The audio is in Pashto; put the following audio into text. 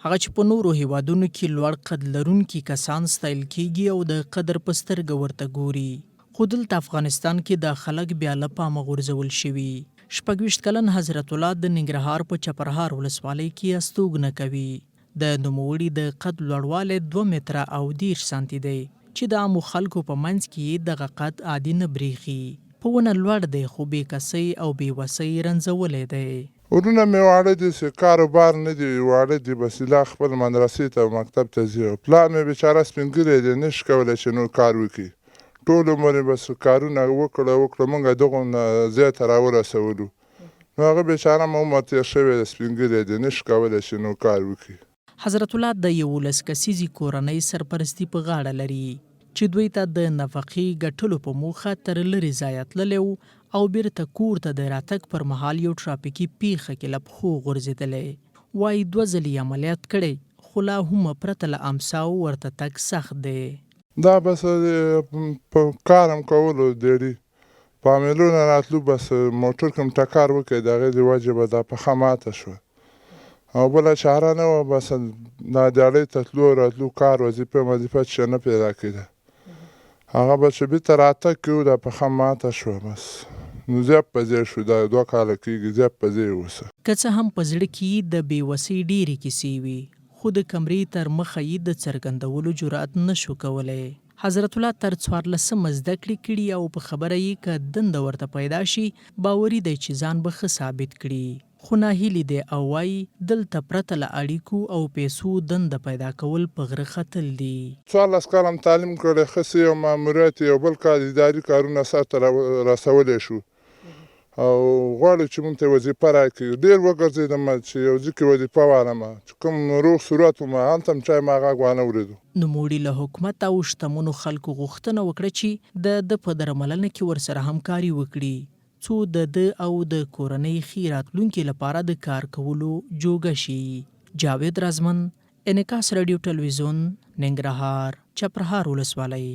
هغه چې په نورو هېوادونو کې لوړ قد لرونکي کسان ستایل کېږي او د قدر په سترګه ورته ګوري، خو دلته افغانستان کې دا خلک بیا له پامه غورځول شوي. 26 کلن حضرت الله د ننګرهار په چپرهار ولسوالۍ کې استوګنه کوي. د نوموړي د قد لوړوالی دوه متره او 30 سانتي دی، چې د عامو خلکو په منځ کې یې دغه قد عادي نه برېښي. په ونه لوړ دی، خو بې کسۍ او بې وسۍ رنځولی دی. ورونه مې واړه دي څه کار و بار نه دي واړه دي بس لا خپل مدرسې ته او مکتب ته ځي او پلار مې بېچاره سپین ږیری دی نشي کولی چې نور کار وکړي ټول عمر یې بس کارونه وکړه وکړه مونږ دغونه ځای ته راورسولو نو هغه بېچاره مو عمر تېر شوی دی سپین ږیری دی نشي کولی چې نور کار وکړي. حضرت الله د 11 کسیزې کورنۍ سرپرستي په غاړه لري، چې دوی ته د نفقې ګټلو په موخه تر لرې ځایه تللی و او بېرته کور ته د راتګ پر مهال یو ټرافیکي پېښه کې له پښو غورځېدلی. وايي دوه ځلې یې عملیات کړی، خو لا هم پرته له امساو ورته تګ سخت دی. دا بس په کار هم کولو ډېری پامیلو نه راتلو بس موټر کوم ټکر وکړ د هغې د وجې به دا پښه ماته شوه او بله چاره نه وه بس دا دیاړۍ ته تلو راتلو کار وظیفه وظیفه چې نه پیدا کېده هغه به چې بیرته راتګ کې دا پښه ماته شوه بس نو ځای په ځای شو دا 2 کاله کېږي ځای په ځای اوسه. که څه هم په زړه کې یې د بې وسۍ ډېرې کیسې وي، خو د کمرې تر مخه یې د څرګندولو جرئت نه شو کولی. حضرت الله تر څوارلسمه زده کړې کړي او په خبره یې که دنده ورته پیدا شي، باوري دی چې ځان به ښه ثابت کړي. خو ناهیلی دی او وايي، دلته پرته له اړیکو او پیسو دنده پیدا کول په غره ختل دي. 14 کاله هم تعلیم کړی، ښه څه یو ماموریت یو بل کار اداري کارونه سرته رسولی شو او غواړو چې مونږ ته وظیفه راکړي. ډېر وګرځېدم چې یو ځای کې وظیفه والم چې کوم روغ صورت وم هلته هم چا ما غږ وانه ورېدو. نوموړي له حکومت او شتمنو خلکو غوښتنه وکړه چې د ده په درملنه کې ورسره همکاري وکړي، څو د ده او د کورنۍ ښې راتلونکې لپاره د کار کولو جوګه شي. جاوید رازمن، انعکاس راډیو ټلویزیون، ننګرهار، چپرهار ولسوالۍ.